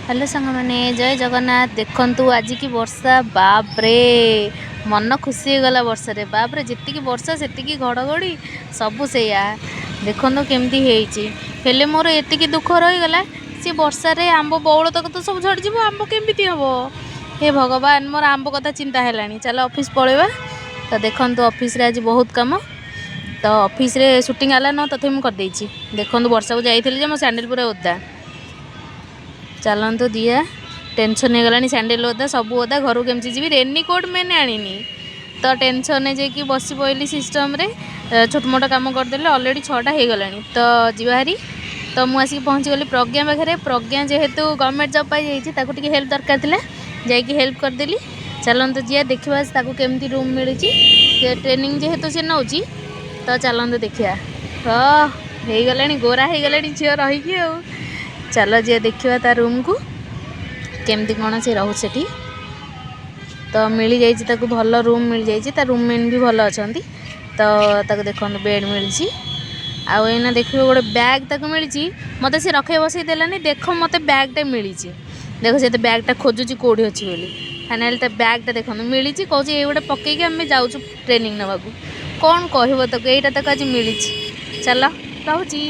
Hello ସାଙ୍ଗମାନେ, ଜୟ ଜଗନ୍ନାଥ। ଦେଖନ୍ତୁ ଆଜି କି ବର୍ଷା, ବାପରେ, ମନ ଖୁସି ହେଇଗଲା ବର୍ଷାରେ। ବାପରେ, ଯେତିକି ବର୍ଷା ସେତିକି ଘଡ଼ଘଡ଼ି, ସବୁ ସେଇଆ। ଦେଖନ୍ତୁ କେମିତି ହେଇଛି। ହେଲେ ମୋର ଏତିକି ଦୁଃଖ ରହିଗଲା, ସେ ବର୍ଷାରେ ଆମ୍ବ ବଉଳ ତକ ତ ସବୁ ଝଡ଼ିଯିବ, ଆମ୍ବ କେମିତି ହେବ? ହେ ଭଗବାନ, ମୋର ଆମ୍ବ କଥା ଚିନ୍ତା ହେଲାଣି। ଚାଲ, ଅଫିସ୍ ପଳେଇବା। ତ ଦେଖନ୍ତୁ, ଅଫିସରେ ଆଜି ବହୁତ କାମ। ତ ଅଫିସରେ ସୁଟିଂ ଆଲା ନୁହଁ, ତଥାପି ମୁଁ କରିଦେଇଛି। ଦେଖନ୍ତୁ, ବର୍ଷାକୁ ଯାଇଥିଲି ଯେ ମୋ ସ୍ୟାଣ୍ଡେଲ୍ ପୁରା ଓଦା। ଚାଲନ୍ତୁ ଦିଆ, ଟେନସନ୍ ହେଇଗଲାଣି। ସ୍ୟାଣ୍ଡେଲ୍ ଓଦା, ସବୁ ଓଦା, ଘରକୁ କେମିତି ଯିବି? ରେନିକୋଟ୍ ମେନ୍ ଆଣିନି, ତ ଟେନସନ୍ ଯାଇକି ବସି ପଡ଼ିଲି। ସିଷ୍ଟମ୍ରେ ଛୋଟ ମୋଟ କାମ କରିଦେଲେ। ଅଲରେଡ଼ି 6ଟା ହେଇଗଲାଣି, ତ ଯିବା ହାରି। ତ ମୁଁ ଆସିକି ପହଞ୍ଚିଗଲି ପ୍ରଜ୍ଞା ପାଖରେ। ପ୍ରଜ୍ଞା ଯେହେତୁ ଗଭର୍ଣ୍ଣମେଣ୍ଟ ଜବ୍ ପାଇଯାଇଛି, ତାକୁ ଟିକେ ହେଲ୍ପ ଦରକାର ଥିଲା, ଯାଇକି ହେଲ୍ପ କରିଦେଲି। ଚାଲନ୍ତୁ ଯିବା, ଦେଖିବା ତାକୁ କେମିତି ରୁମ୍ ମିଳିଛି। ସେ ଟ୍ରେନିଂ ଯେହେତୁ ସେ ନେଉଛି, ତ ଚାଲନ୍ତୁ ଦେଖିବା। ହଁ, ହେଇଗଲାଣି, ଗୋରା ହେଇଗଲାଣି ଝିଅ ରହିକି। ଆଉ ଚାଲ ଯିବା, ଦେଖିବା ତା ରୁମ୍କୁ କେମିତି କ'ଣ ସେ ରହୁଛି ସେଠି। ତ ମିଳିଯାଇଛି ତାକୁ, ଭଲ ରୁମ୍ ମିଳିଯାଇଛି। ତା ରୁମ୍ମେଟ୍ ବି ଭଲ ଅଛନ୍ତି। ତ ତାକୁ ଦେଖନ୍ତୁ, ବେଡ଼୍ ମିଳିଛି। ଆଉ ଏଇନା ଦେଖିବ, ଗୋଟେ ବ୍ୟାଗ୍ ତାକୁ ମିଳିଛି। ମୋତେ ସେ ରଖେଇ ବସେଇ ଦେଲାନି। ଦେଖ, ମୋତେ ବ୍ୟାଗ୍ଟା ମିଳିଛି, ଦେଖ। ସେ ତ ବ୍ୟାଗ୍ଟା ଖୋଜୁଛି କେଉଁଠି ଅଛି ବୋଲି। ଫାଇନାଲି ତା ବ୍ୟାଗ୍ଟା ଦେଖନ୍ତୁ ମିଳିଛି। କହୁଛି ଏଇ ଗୋଟେ ପକେଇକି ଆମେ ଯାଉଛୁ ଟ୍ରେନିଂ ନେବାକୁ। କ'ଣ କହିବ ତାକୁ? ଏଇଟା ତାକୁ ଆଜି ମିଳିଛି। ଚାଲ, ରହୁଛି।